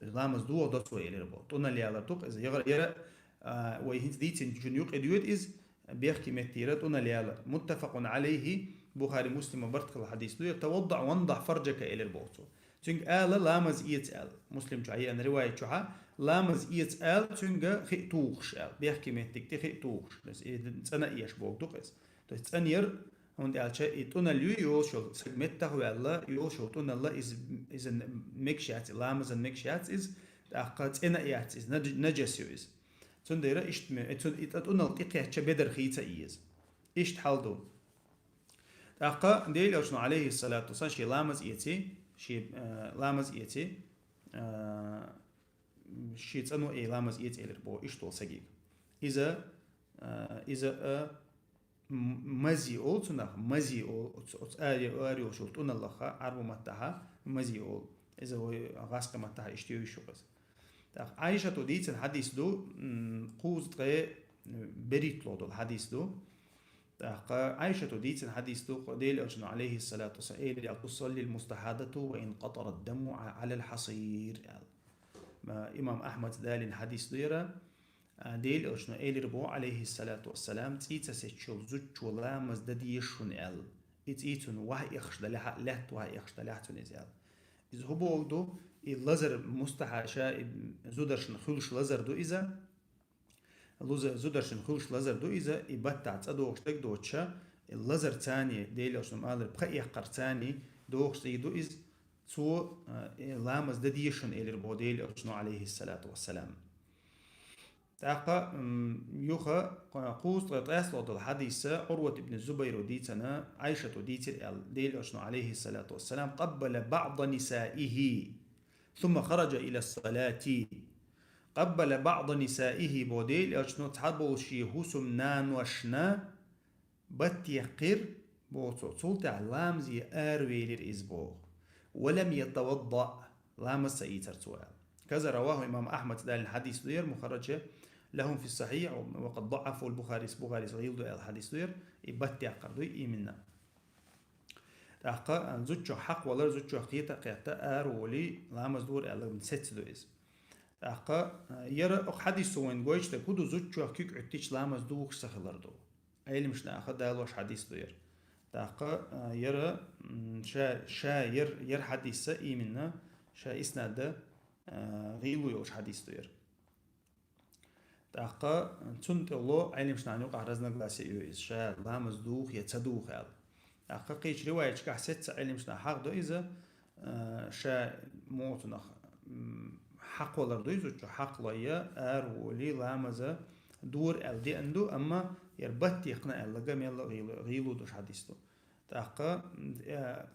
аьлла. Ламаз дохадо цо, элира боху. ТӀуналла ялар ду-кх иза. Яра, яра, а, вай хӀинца дийцинчун юкъа доьду иза, бехке меттера тӀуналла ялар. متفق عليه, Бухари, Муслима барт хилла хьадис ду. «توضأ وانضح فرجك», элира боху цо. Цуьнга ала, ламаз эца аьлла. Муслим чохь еана риваят чохьа, ламаз эца аьлла, цуьнга хи а тухуш аьлла. Бехке меттиг тӀе хи а тухуш. То есть, и цӀана а еш боху ду-кх иза. То есть, цӀанъяр, хӀунда аьлча и тӀуналла юй, йолуш йолу саг меттах а ваьлла, йолуш йолу тӀуналла иза, иза мегаш яц, ламазан мегаш яц иза, тӀаккха цӀена а яц иза, наж-, нажас ю иза. Цундела иштта ме-, э, цу-, и тӀа тӀунал тӀекхечча бедар хий ца еза. Иштта хьал ду. ТӀаккха Делан Элчано, алейхиссалату вассалам, ший ламаз эци, ший, э, ламаз эци, э, ший цӀано э ламаз эци элира боху иштта волу сагига. Иза, э, иза, э, м-, мази олу цунах, мази олу, оцу, оцу ари-, ари йолчул тӀуналлаха, Ӏарбу маттахьа мази олу. Иза вай гӀаскхи маттахьа иштта йовзуш ю иза. ТӀаккха Ӏайшато дийцина хьадис ду, м, кхузткъе берхӀитталгӀа долу хьадис ду. ТӀаккха Ӏайшато дийцина хьадис ду, Делан Элчано, алейхиссалату вассалам, элира: «Тусаллил мустахьадату ва ин къатарад даму Ӏа-, Ӏалал хьасир», аьлла. Ма, имам Ахьмада далийна хьадис ду яра, а, Делан Элчано элира боху, алейхиссалату вассалам, цӀий ца сецчул зудчо ламаз дан дезаш шуна аьлла. И цӀий цунна ваха эхаш далехьа, лаьтта ваха эхаш далехьа цунна иза аьлла. Иза хӀун боху ду? И лазар мустахьа-, ша и зударшна хуьлуш лазар ду иза. Луза-, зударшна хуьлуш лазар ду иза, и баттахь цӀа дохуш дерг доцуша, и лазар цани, Делан Элчано ма аллара, пха эккхар цани дохуш цӀий ду иза, цо, а, и ламаз дан дезаш шуна элира боху Делан Элчано, алейхиссалату вассалам. ТӀаккха, м, юха кхузткъе ткъаьсталгӀа долу хьадиса Урват ибн Зубайро дийцина, Ӏайшато дийцира аьлла, Делан Элчано, алейхиссалату вассалам, «Къаббала баъда нисаихи, сумма хараджа ила салати». «Къаббала баъда нисаихи», бо Делан Элчано цхьаболу шен хӀусамнаношна баттехкхира, боху цо, цул тӀаьхьа ламазе аравелира иза боху. «Ва лам ятавадда», ламаз ца ийцар цо аьлла. Каза раваху имам Ахьмада далийна хьадис ду яра, мухарраджа лахум фи сахьихь, ва къад даъафу аль-Бухарис, Бухарис гӀийла ду аьлла хьадис ду яра, и баттехкхар ду именно. ТӀаккха, а, зудчох хьакъ валар, зудчох кхета а кхетта, ара волий, ламаз дора аьлла, сецца ду иза. ТӀаккха, а, яра окху хьадисо вайн гойтуш дерг хӀун ду, зудчох куьг Ӏуьттича ламаз духуш ца хилар ду. Ӏелимаш наха далош хьадис ду яра. ТӀаккха, а, яра, м, ша, ша яр, яр хьадисса именно, ша иснада, а, гӀийла йолуш хьадис ду яра. ТӀаккха цунна тӀе ло Ӏелимаш нахана юкъахь разногласие ю иза, ша ламаз духу я ца духу аьлла. ТӀаккха кхечу риваяташкахь сецца Ӏелимаш наха хьахадо иза, а, ша муха цунах, м, хьакъ валар ду иза, чу хьакъ ло я, ара волий, ламаза дора аьлла деана ду, амма яра баттехкхина аьлла, га мелла гӀийла-, гӀийла долуш хьадис ду. ТӀаккха, э,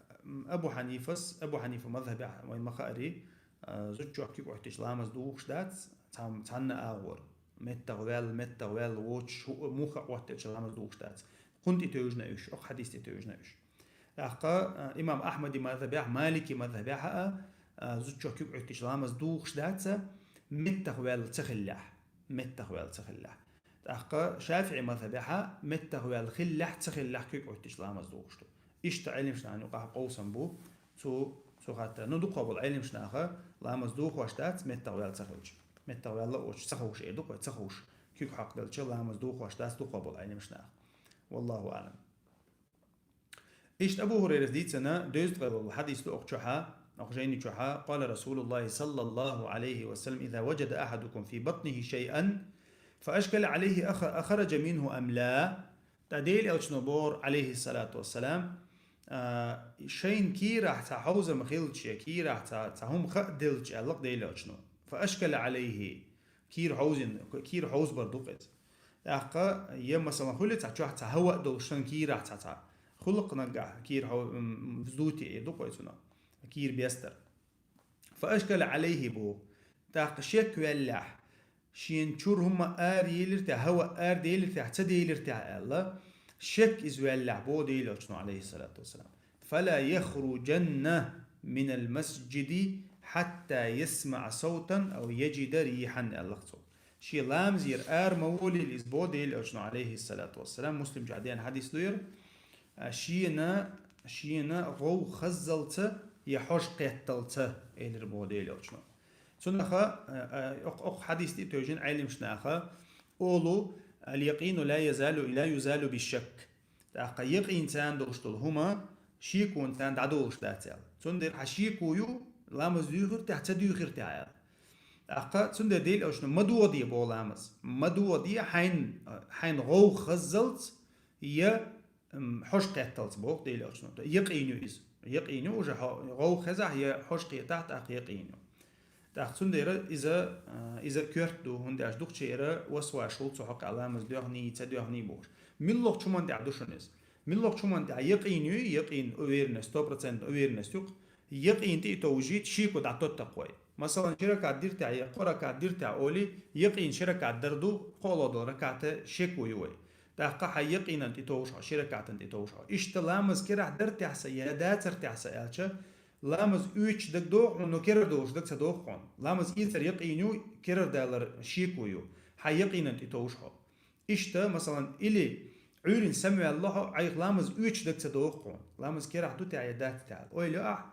Абу Хьанифас, Абу Хьанифа мазхабехь вайн ма хаари, э, зудчох куьг Ӏуьттича ламаз духуш дац, цхьан-, цхьанна агӀор. МеттагӀа ваьлла, меттагӀа ваьлла, воцуш хӀу-, муха Ӏоттаелча ламаз духуш дац. ХӀунда и тевжина уьш, окху хьадис тӀе тевжина уьш. ТӀаккха, э, имам Ахьмади мазхабехь, Малики мазхабехь а, э, зудчох куьг Ӏуьттича ламаз духуш дац, меттагӀа ваьлла ца хиллехь. МеттагӀа ваьлла ца хиллехь. ТӀаккха ШафиӀи мазхабехьа меттах ваьлла хиллехь, ца хиллехь куьг Ӏуьттича ламаз духуш ду. Иштта Ӏелимаш нахана юкъахь къовсам бу цу, цу хаттара. Ну, дукха болу Ӏелимаш наха ламаз духош дац, меттах ваьлла ца хилча. Меттах ваьлла оцу ца ховш эр ду-кх вай, ца ховш. Куьг хьокхаделча ламаз духош дац, дукха болу Ӏелимаш наха. Валлаху аълам. Иштта Абу Хурайрас дийцина, дезткъе волу хьадис ду окху чохьа, окху жайни чохьа, къала Расулуллахи саллаллаху алейхи ва саллям: «Иза ваджада ахадукум фи батнихи шайъан, фа ашкала алейхи аха-, ахараджа минху ам ла». ТӀа Дела Элчано бохура, алейхиссалату вассалам, а, шайна кийрахь цхьа хьовзам хилча, я кийрахь цхьа, цхьа хӀума хаа делча, аьлла-кх Дела Элчано. Фа ашкала алейхи. Кийра хьовзин-, кийра хьовзабар ду-кх иза. ТӀаккха, я, масала, хуьлу цхьа чохь цхьа хӀаваъ долуш санна кийрахь цхьа, цхьа. Хуьлу-кх наггахь кийра хьов-, м, м, вздутие эр ду-кх вай цунах. Кийра бестар. Фа ашкала алейхи бу. ТӀаккха шек ваьллехь, шена чуьра хӀума ара елира техьа, хӀаваъ ара делира техьа, ца делира техьа аьлла, шек иза ваьллехь, боху Дела Элчано, алейхиссалату вассалам. «Фала яхруджанна минал масджиди хьатта ясмаъа савтан ав яджида рихьан», аьлла-кх цо. Шен ламазера ара ма волийла иза, боху Дела Элчано, алейхиссалату вассалам, Муслим чохь деана хьадис ду яра. А, шена, шена гӀовгӀа хаззалца я хьожа кхетталца, элира боху Дела Элчано. Цунаха, а, а, окх-, окху хьадис тӀе тевжина Ӏелимаш наха олу: «Аль-якъину ла язалу, ла юзалу бишшак». ТӀаккха якъин царна долуш долу хӀума шеконца царна дӀадолуш дац аьлла. Цундела хьан шеко ю, ламаз дуьйхира техьа, ца дуьйхира техьа аьлла. ТӀаккха цундела Дела Элчано ма догӀа де боху ламаз. Ма догӀа де хьайн, хьайн гӀовгӀа хаззалц я, м, хьожа кхетталц боху Дела Элчано. Якъин ю иза. Якъин ю уже хьо-, гӀовгӀа хезахь я хьожа кхетахь, тӀаккха якъин ю. ТӀаккха цундела иза, а, иза коьрта ду, хӀунда аьлча дукхачара васвас хул цу хьокъехь ламаз доьхний, ца доьхний бохуш. Муьлххачу хӀуманна тӀехь ду шуна иза. Муьлххачу хӀуманна тӀехь якъин ю, якъин уверенность, сто процентов уверенность ю-кх. Якъин тӀе а товжийта шеко дӀатотту-кх вай. Масалан, ши ракаӀат дира техьа, я кхо ракаӀат дира техьа олий, якъин ши ракаӀат дар ду, кхоалгӀа долу ракаӀат шеко ю вай. ТӀаккха хьайн якъинан тӀе товжу хьо, ши ракаӀатан тӀе товжу хьо. Иштта ламаз керахь дара техьа сан, я дацара техьа сан аьлча, ламаз оьцуш дага догӀу хьуна, но керара долуш дага ца догӀу хьуна. Ламаз эцар якъин ю, керара далар шеко ю. Хьайн якъинан тӀе товжу хьо. Иштта, масалан, или Ӏуьйранна самаваьлла хьо, Ӏайха ламаз оьцуш дага ца догӀу хьуна. Ламаз керахь ду техьа я дац техьа. Ойла йо ахь,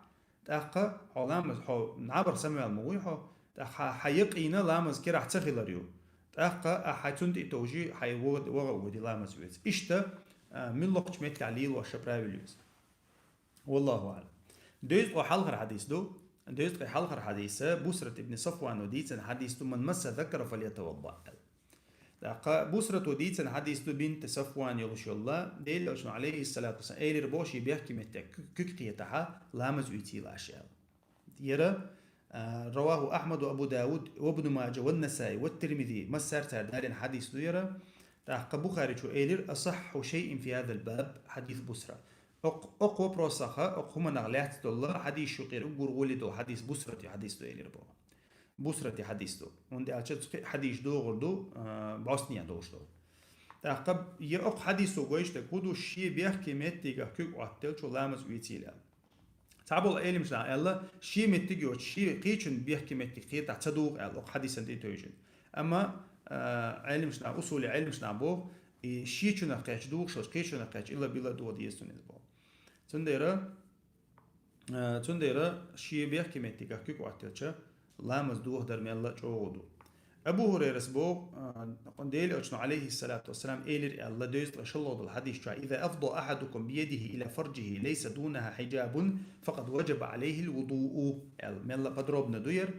тӀаккха хьо ламаз, хьо набарх самаваьлла ма вуй хьо, тӀаккха хьан якъина ламаз керахь ца хилар ю. ТӀаккха ахь хьайн цунна тӀе а товжий, хьайн вогӀа, вогӀа а воьдий ламаз оьцу. Иштта, а, муьлххачу меттехь лелош шайн правил ю иза. Валлаху аӀлам. Дезткъе хьалхара хьадис ду. Дезткъе хьалхара хьадиса Бусрат ибн Сафвано дийцина хьадис ду: «Ман масса закара фалятавадда», аьлла. ТӀаккха Бусрато дийцина хьадис ду, бинт Сафван йолуш йолла, Делан Элчано, алейхиссалату вассалам, элира боху шен бехке меттиг куьг кхетахь, ламаз оьцийла аша аьлла. Яра, а, раваху Ахмаду Абу Дауд, ва Ибну Маджа, ва Насаи, ва Тирмизи, массара цара далийна хьадис ду яра. ТӀаккха Бухаричо элира: «Асаххьу шайин фи хазал баб хьадис Бусра». Окх-, окх вопросах, окх хӀуманах лаьцна долу хьадис шу кхера уггар гӀоли долу хьадис Бусрати хьадис ду элира боху. Бусрати хьадис ду. ХӀунда аьлча цу кхин хьадис догӀур ду, а, бӀостанехьа долуш долу. ТӀаккха я окх хьадисо гойтуш дерг хӀун ду, шен бехке меттигах куьг Ӏоттелчо ламаз оьцийла аьлла. Цхьаболу Ӏеламнаха аьлла, шен меттиг йоцуш, шен кхечун бехке меттиг кхетахь ца дугӀу аьлла, окх хьадисан тӀе а тевжина. Амма, а, Ӏеламнаха, усули Ӏеламнаха боху, и шечунах кхетча дугӀуш, кхечунах кхетча ила-била дугӀа деза цунна иза боху. Цундела, а, цундела шен бехке меттигах куьг Ӏоттелча, ламаз дохадар мелла а чӀогӀа ду. Абу ХӀурайрас боху, а, Делан Элчано, алейхиссалату вассалам, элира аьлла, дезткъе шолгӀа долу хьадис чохь: «Иза афда ахадукум биядихи ила фарджихи лайса дунаха хьиджабун, факъад ваджаба алейхил вудуу», аьлла. Мелла подробно ду яра.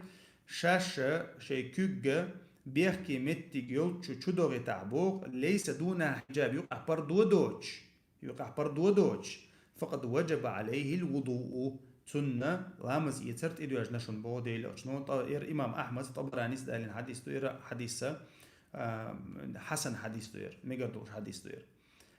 Шаьш шайн куьгга бехке меттиг йолчу чу догӀийтахь боху, лайса дунаха хьиджаб, юкъахь пардо доцуш. Юкъахь пардо доцуш, факъад ваджаба алейхил вудуу, цунна ламаз эцар тӀедоьжна шуна боху Делан Элчано. ТӀа-, яра имам Ахьмад, ТӀабаранис далийна хьадис ду, яра хьадисса, а, хьасан хьадис ду яра, мегар долуш хьадис ду яра.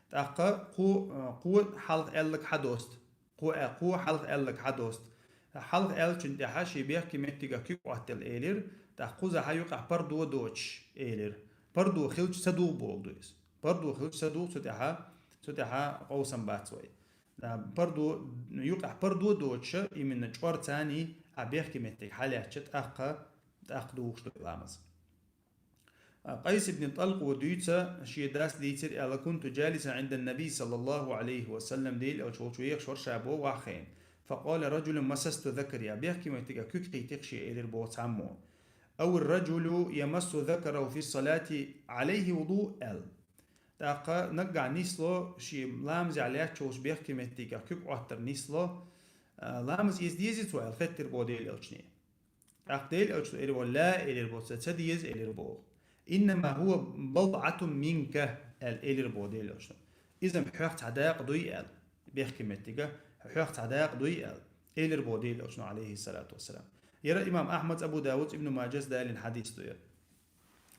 ТӀаккха кхо, а, кхо хьалха аьлларг хьадоста. Кхо а-, кхо хьалха аьлларг хьадоста. Хьалха аьллачун тӀаьхьа шен бехке меттигах куьг Ӏоттаелла элира, тӀаккха кхузахь юкъахь пардо доцуш элира. Пардо хилча ца дугӀу боху ду иза. Пардо хилча ца дугӀу, цу тӀаьхьа, цу тӀаьхьа къовсам бац вай. Да, пардо, юкъахь пардо доцуша, именно чӀорцаний, а бехке меттиг хьалаьцча, тӀаккха, тӀаккха дугӀуш ду ламаз. А, Къайс ибн ТӀалкъо дуьйцу, шен дас дийцира аьлла: «Кунту джалисан гӀиндан Наби саллаллаху гӀалайхи ва саллам», Делан Элча волчу вехаш вара ша боху ваххийна. «Факъала раджулун масасту закари», а бехке меттигах куьг кхийтира шен элира боху цхьаммо. «Ау раджулу ямассу закараху фи салати гӀалайхи вуду», аьлла. ТӀаккха наггахь нисло, шен ламазехь лаьтташ волчу бехке меттигах куьг Ӏоттар нисло, а, ламаз эца дезий цо аьлла, хеттира боху Делан Элчане. ТӀаккха Делан Элчано элира боху: «Ла», элира боху, «ца, ца деза», элира боху. «Иннама хӀува бадӀатун минка», аьлла, элира боху Делан Элчано. «Иза-м хьоьх цхьа дакъа дуй», аьлла, бехке меттигах, «хьоьх цхьа дакъа дуй», аьлла, элира боху Делан Элчано, алейхиссалату вассалам. Яра имам Ахьмад, Абу Дауд, Ибн Маджас далийна хьадис ду яра.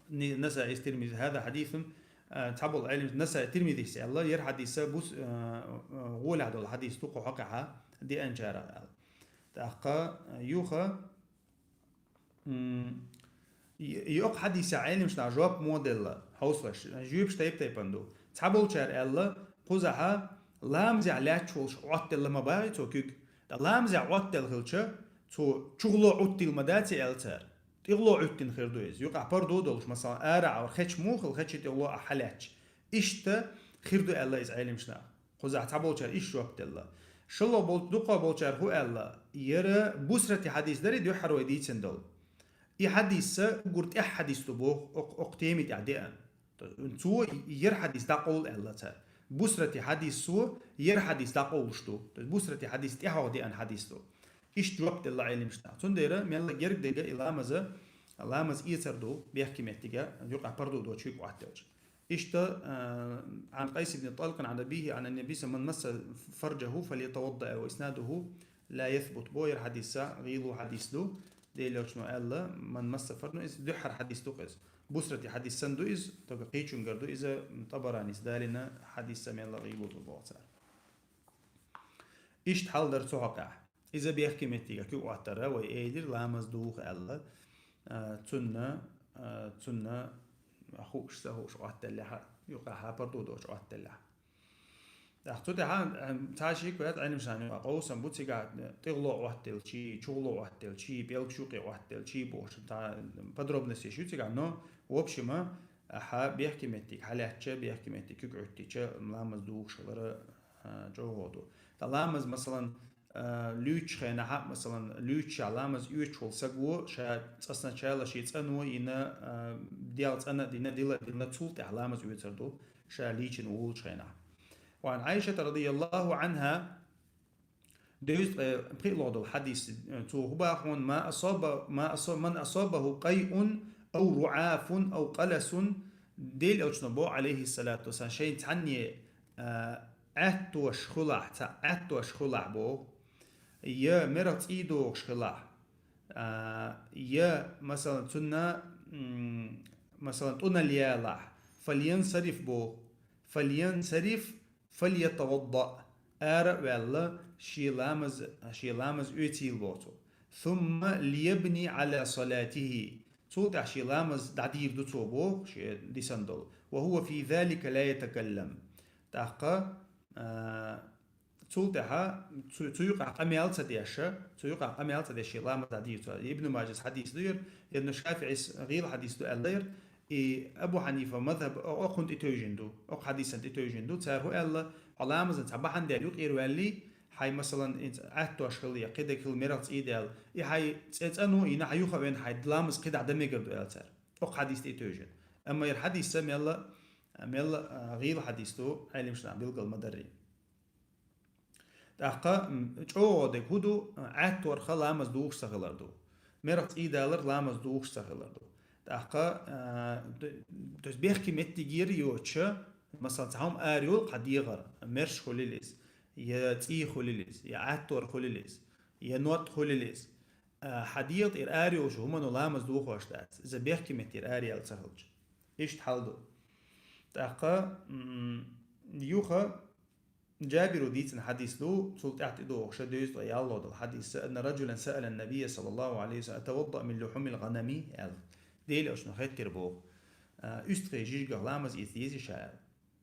Ни-, Насаис, Тирмизи, хӀаза хьадисун, а, цхьаболу Ӏелим, Насаи, Тирмизис аьлла, яра хьадиса бус-, а, а, гӀолехь долу хьадис ду кху хьокъехьа деанчарах аьлла. ТӀаккха, а, юха, м, и, и окху хьадиса Ӏелимашна жоп мо делла, хьовсалаш, жоьпаш тайп-тайпана ду. Цхьаболчара аьлла, кхузахьа ламазехь лаьтташ волуш Ӏоттаделла ма бахий цо куьг. Ткъа ламазехь Ӏоттаделла хилча, цо чугӀало Ӏуттийла ма даций аьлла цара. ТӀегӀало Ӏуттина хир ду иза. Юкъахь пардо долуш, масалан, ара Ӏавар хеча муха хила, хечи тӀегӀало ахь хьалаьтташ. Иштта хир ду аьлла иза Ӏелимашна. Кхузахь цхьаболчара иштта жоп делла. ШолгӀа болчу, дукха болчара хӀун аьлла? Яра Бусрати хьадис дарий дуьххьара вай дийцина долу. И хьадисса уггар тӀаьхьа хьадис ду боху, окх-, окху теми тӀехь деана. Цо яра хьадис дӀакъовла аьлла цара. Бусрати хьадиссо яра хьадис дӀакъовлуш ду. То есть Бусрати хьадис тӀаьхьа деана хьадис ду. Иштта жоп делла Ӏелимашна. Цундела мелла герга дега и ламаза, ламаз эцар ду, бехке меттига, юкъахь пардо доцу куьг Ӏоттаелча. Иштта, а, Ӏан Къайс ибн ТӀалкъин Ӏан абихи Ӏан ан-Наби са-, ман масса фарджаху фалятавадда, ва иснадуху ла ясбут. Бо яра хьадисса, гӀийла хьадис ду. Дела Элчано аьлла, «من مس فرجه», ну, иза дуьххьара хьадис ду-кх иза. Бусрата хьадис санна ду иза, тога кхечунгара ду иза, ТӀабаранис далийна хьадис, са мелла гӀийла ду боху цара. Иштта хьал дара цу хьокъехь. Иза бехке меттиге куьг Ӏоттар, вай элира, ламаз духу аьлла. А, цунна, а, цунна хууш, ца хууш Ӏоттаделлехь, юкъахь пардо доцуш Ӏоттаделлехь. ТӀаккха цу тӀехь, а, цхьа шиъ ваьлла Ӏилманчийн юкъахь къовсам бу, цигахь тӀехула Ӏоттаделчий, чухула Ӏоттаделчий, пӀелгаш юкъе Ӏоттаделчий бохуш, цхьа подробностеш ю цигахь, но, в общем, а, хьан бехке меттиг хьалаьцча, бехке меттиг куьг Ӏуьттича, ламаз духуш хилар, а, чӀогӀа гӀо ду. Ткъа ламаз, масалан, а, луьйчу хенахь, масалан, луьйчу ша ламаз оьцуш волу саго, ша цӀа сначала шен цӀано йина, а, дегӀ цӀана а дина, дила а дина, цул тӀаьхьа ламаз оьцур ду, ша лийчина волучу хенахь. وعن عائشة رضي الله عنها, девзткъе пхиъ лоха долу хьадис, э, цо хӀун боху: «ما أصاب، ما أصاب، من أصابه قيء أو رعاف أو قلس», Дела Элчано боху, Ӏалайхиссалату вассалам, шайна цхьанне, а, Ӏаьттош хуьлахь, цхьа Ӏаьттош хуьлахь боху, я мерах цӀий дохуш хилахь, а, я, масалан, цунна, м, масалан, тӀунал ялахь, «فلينصرف» боху, «فلينصرف فليتوضأ», ара а ваьлла, шен ламаз, шен ламаз оьцийла боху цо. «ثم ليبن على صلاته». Цул тӀаьхьа шен ламаз дӀадийр ду цо боху, шен дисан долу. «وهو في ذلك لا يتكلم». ТӀаккха, а, цул тӀаьхьа цу, цу юкъахь къамел ца деш, цу юкъахь къамел ца деш шен ламаз дӀадийр цо. Ибн Мажас хьадис ду яра, Ибн ШафиӀис гӀийла хьадис ду аьлла яра, и Абу Хьанифа мазхаб о-, окхунна тӀе тевжина ду, окху хьадисана тӀе тевжина ду. Цара хӀун аьлла, хьо ламазан цхьа бахьана даьлла юкъера ваьллий, хьайн, масалан, и Ӏаьттош хилла, я кхидерг хилла, мерах цӀий даьлла, и хьайн цӀе цӀано йина, хьан юха а вена, хьайн ламаз кхидӀа дан мегар ду аьлла цара. Окху хьадис тӀе тевжина. Амма яра хьадис ца мелла, мелла, а, гӀийла хьадис ду, Ӏелимаш нах билгал ма даррий. ТӀаккха, м, чӀогӀа дерг хӀун ду, Ӏаьтторха ламаз духуш ца хилар ду. Мерах цӀий далар ламаз духуш ца хилар ду. ТӀаккха, а, д-, то есть бехке меттигера йоцуша, масалан, цхьа хӀума ара йолу хьан дегӀара, мерш хуьлийла иза, я цӀий хуьлийла иза, я Ӏаьттор хуьлийла иза, я нотӀ хуьлийла иза. А, хьан дегӀа тӀера ара йолчу хӀумано ламаз духуш дац, иза бехке меттера ара яьлла ца хилча. Иштта хьал ду. ТӀаккха, м, юха Джабиро дийцина хьадис ду, цул тӀаьхьа тӀедогӀуш девзткъе ялхалгӀа долу хьадис: «أن رجلا سأل النبي صلى الله عليه وسلم: أتوضأ من لحوم الغنم؟» аьлла. Дела Элчано хеттира боху, а, уьстагӀий жижигах ламаз эца дезий ша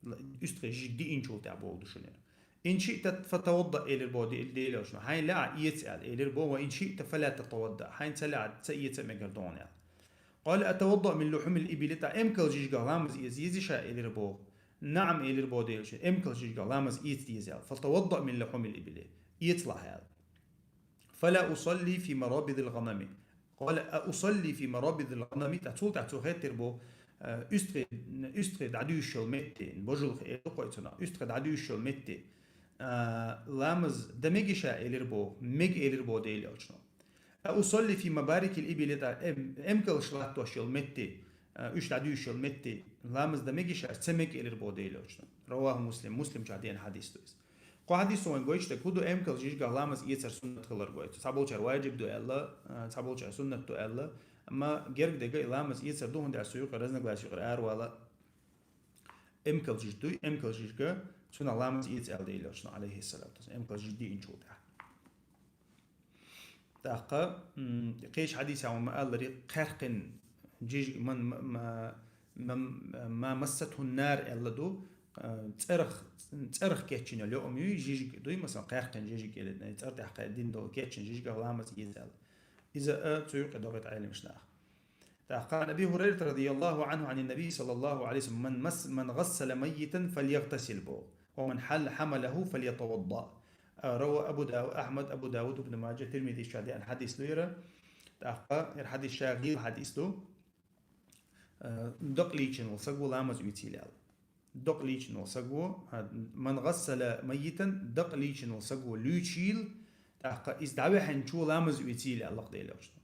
аьлла. Л-, уьстагӀий жижиг диъначул тӀаьхьа боху ду шуна. «إن شئت فتوضأ», элира боху Де-, Дела Элчано. Хьайна лаахь эца аьлла, элира боху, «وإن شئت فلا تتوضأ», хьайна ца лаахь, ца эца а мегар ду хьуна аьлла. «قال: أتوضأ من لحوم الإبل؟» ТӀаккха эмкал жижигах ламаз эца дезий ша, элира боху. «نعم», элира боху Дела Элчано, эмкал жижигах ламаз эца деза аьлла. «فليتوضأ من لحوم الإبل», эцалахь аьлла. «فلا أصلي في مرابض الغنم». «قال: أأصلي في مرابض الغنم؟» ТӀаккха цул тӀаьхьа цо хеттира боху, э, уьстагӀий, уьстагӀий дӀадуьйшуш йолу метте, божалха эр ду-кх вай цунах, уьстагӀий дӀадуьйшуш йолу метте, э, ламаз дан мегий ша, элира боху, мега, элира боху Дела Элчано. «أأصلي في مبارك الإبل؟» ТӀаккха эм-, эмкалш латтош йолу метте, а, уьш дӀадуьйшуш йолу метте, ламаз дан мегий ша, ца мега, элира боху Дела Элчано. رواه مسلم, Муслимчохь деана хьадис ду иза. Кху хьадисо вайн гойтуш дерг хӀун ду, эмкал жижигах ламаз эцар суннат хилар гойту. Цхьаболчара ваджиб ду аьлла, а, цхьаболчара суннат ду аьлла, амма герга дерг и ламаз эцар ду, хӀунда аьлча цу юкъара разногласи юкъара аравала эмкал жижиг дуй, эмкал жижига цунах ламаз эца аьлла Дела Элчано, Ӏалайхиссалату вассалам, эмкал жижиг диъначул тӀаьхьа. ТӀаккха, м, кхечу хьадисехь ма-аллара, кхаьркхина жижиг, ман, ма, ма, ма, ма массатхӀун нар аьлла ду, а, цӀерах, цӀерах кечйина йолу йоӀам юй, жижиг дуй, масалан, кхаьркхина жижиг, или цӀер тӀехь кхаьрдина долу кечйина жижигах ламаз эца аьлла. Иза а цу юкъе догӀуьйту Ӏелимаш нах. ТӀаккха, عن أبي هريرة رضي الله عنه عن النبي صلى الله عليه وسلم: «من مس، من غسل ميتا فليغتسل» боху. «ومن حل حمله فليتوضأ». А, رواه أبو داو-، أحمد، أبو داود، ابن ماجه، Тирмизи чохь деана хьадис ду яра. ТӀаккха, яра хьадис ша гӀийла хьадис ду. А, дакъа лийчина волу саго ламаз оьцийла аьлла. Дакъа лийчина волу саго, а, «من غسل ميتا», дакъа лийчина волу саго луьйчийла, тӀаккха иза дӀаваьхьначо ламаз оьцийла аьлла-кх Дела Элчано.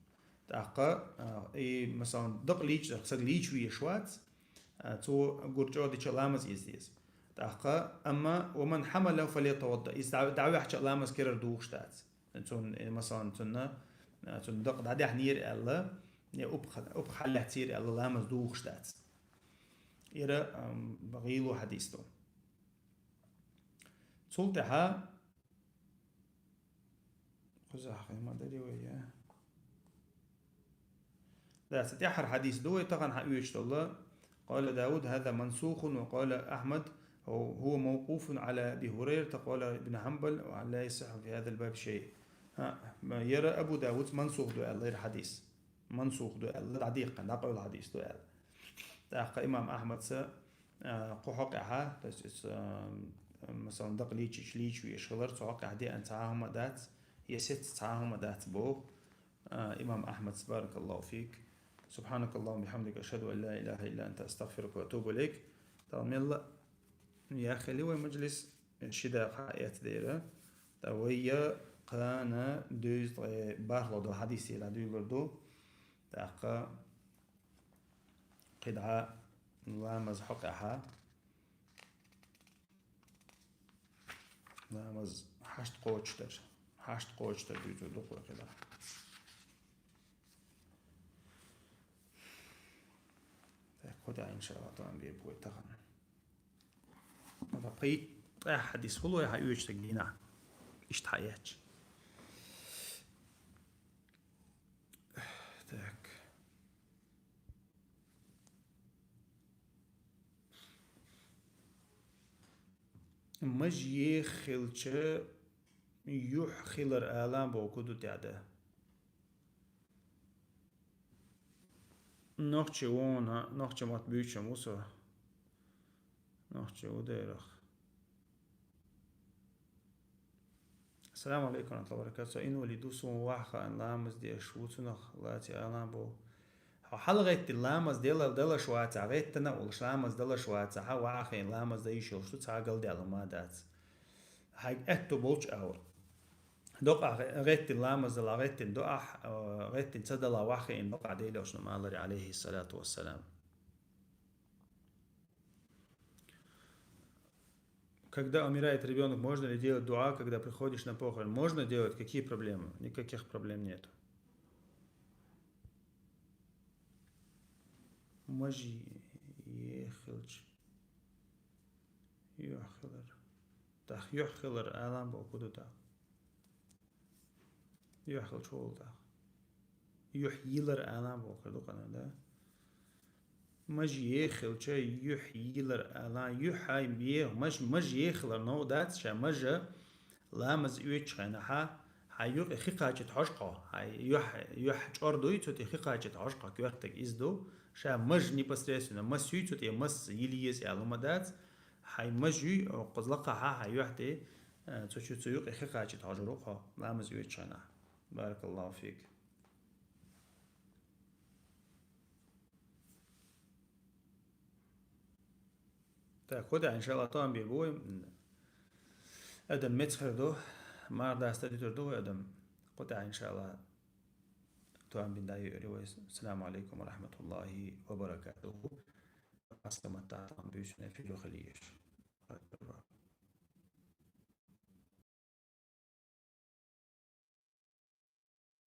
ТӀаккха, а, и, масалан, дакъа лийчинарг саг лийча везаш вац, а, цо гур чӀогӀа дича ламаз эца деза. ТӀаккха, амма «ومن حمله فليتوضأ», иза дӀа-, дӀаваьхьча ламаз кхерар духуш дац. Цунна, э, масалан, цунна, а, цун дакъа дӀадаьхьнера аьлла, е упха-, упха хьаллаьцнера аьлла, ламаз духуш дац. Ира, ам, гӀийла хьадис ду. Цул тӀехьа, кхузахь хӀама дари вай, я? Да, цу тӀехьара хьадис ду вай тахан хьаоьцуш долу. قال داود: هذا منسوخ، وقال أحمد: هو موقوف على أبي هريرة، قال ابن حنبل: ولا يصح في هذا الباب شيء. ХӀа, м, яра Абу Давуд мансух ду аьлла, яра хьадис. Мансух ду аьлла, дӀадийккхина, дӀакъевла хьадис ду аьлла. ТӀаккха имам Ахьмадса, а, кху хьокъехьа, то есть, а, масалан, дакъа лийчича лийча веш хилар, цу хьокъехь деана цхьа а хӀума дац, я сецца цхьа а хӀума дац боху, а, имам Ахьмадс, баракаллаху фик. سبحانك اللهم وبحمدك، أشهد أن لا إله إلا أنت، أستغفرك وأتوب إليك. Дала мелла а яхъели вай мажлис, ши дакъа хьаэцна дера. ТӀаккха вай я кхана дуьйзу ткъе бархӀ долу хьадис дӀадуьйлур ду. ТӀаккха кхидӀа ламаз хьокъехьа. Ламаз хьашт кхочушдар. Хьашт кхочушдар дуьйцур ду кху кхидӀа. Так, кху тӀехь, иншалла, тӀом бийр бу вай тахан. Ва пхи тӀехь хьадис хӀуллой хьан оьцуш дерг дийнахь. Иштта хьаэцча. Так. Маж еха хилча, юьхь хилар алан боху ду тӀаьда. Нохчи вон, нохчи мотт буьйцуш ву со. Нохчи ву дерах. Ассаламу алейкум ва рахматуллахи ва баракатух. Со инвалид ву, суна ваха хаийна ламаз деш ву, цунах лаций алан бу. Хьо хьалагӀеттина ламаз дела-, далаш вацахь, гӀеттина а волуш ламаз далаш вацахь, ваха хаийна ламаз дан йиш йолуш ду, цхьа а галдаьлла ма дац. Хьайга аьтто болчу агӀор. Докъахь гӀе-, гӀеттина ламаз дала, гӀеттина доахь, а, гӀеттина ца дала ваха хаийна докъахь Делан элчано ма аллара, алейхиссалату вассалам. Когда умирает ребенок, можно ли делать дуа, когда приходишь на похороны? Можно делать, какие проблемы? Никаких проблем нету. Маж еха хилча, юьхь хилар. Так, юьхь хилар алан боху ду тӀаккха. Юьхь хилча хӀун ду тӀаккха? Юьхь йилар алан боху ду кхана, да? Маж еха хилча, юьхь йилар алан, юьхь хьайн бе-, маж, маж еха хилар новкъа дац, ша мажа ламаз оьцучу хенахьа, хьайн юкъе хи кхачийта хьожу-кх хьо, хьайн юьхь, юьхь чӀор дуй, цу тӀе хи кхачийта хьожу-кх хьо, коьртаг иза ду, ша маж непосредственно масса юй, цу тӀе масса йила еза аьлла хӀума дац, хьайн маж юй, кхуза лакхахьа хьайн юьхь тӀе, а, цу чу, цу юкъе хи кхачийта хьожур ву-кх хьо, ламаз оьцучу хенахь. Баракаллаху фик. Так, кху тӀехь, иншалла, тӀом бийр бу вай. Адам меца хир ду, марха даста дитур ду вай адам. Кху тӀехь, иншалла, тӀом бина дӀайоьур ю вай. Ассаламу алейкум ва рахматуллахи ва баракатуху. Массо а маттахь тӀом буьйсанна фидо хила езаш.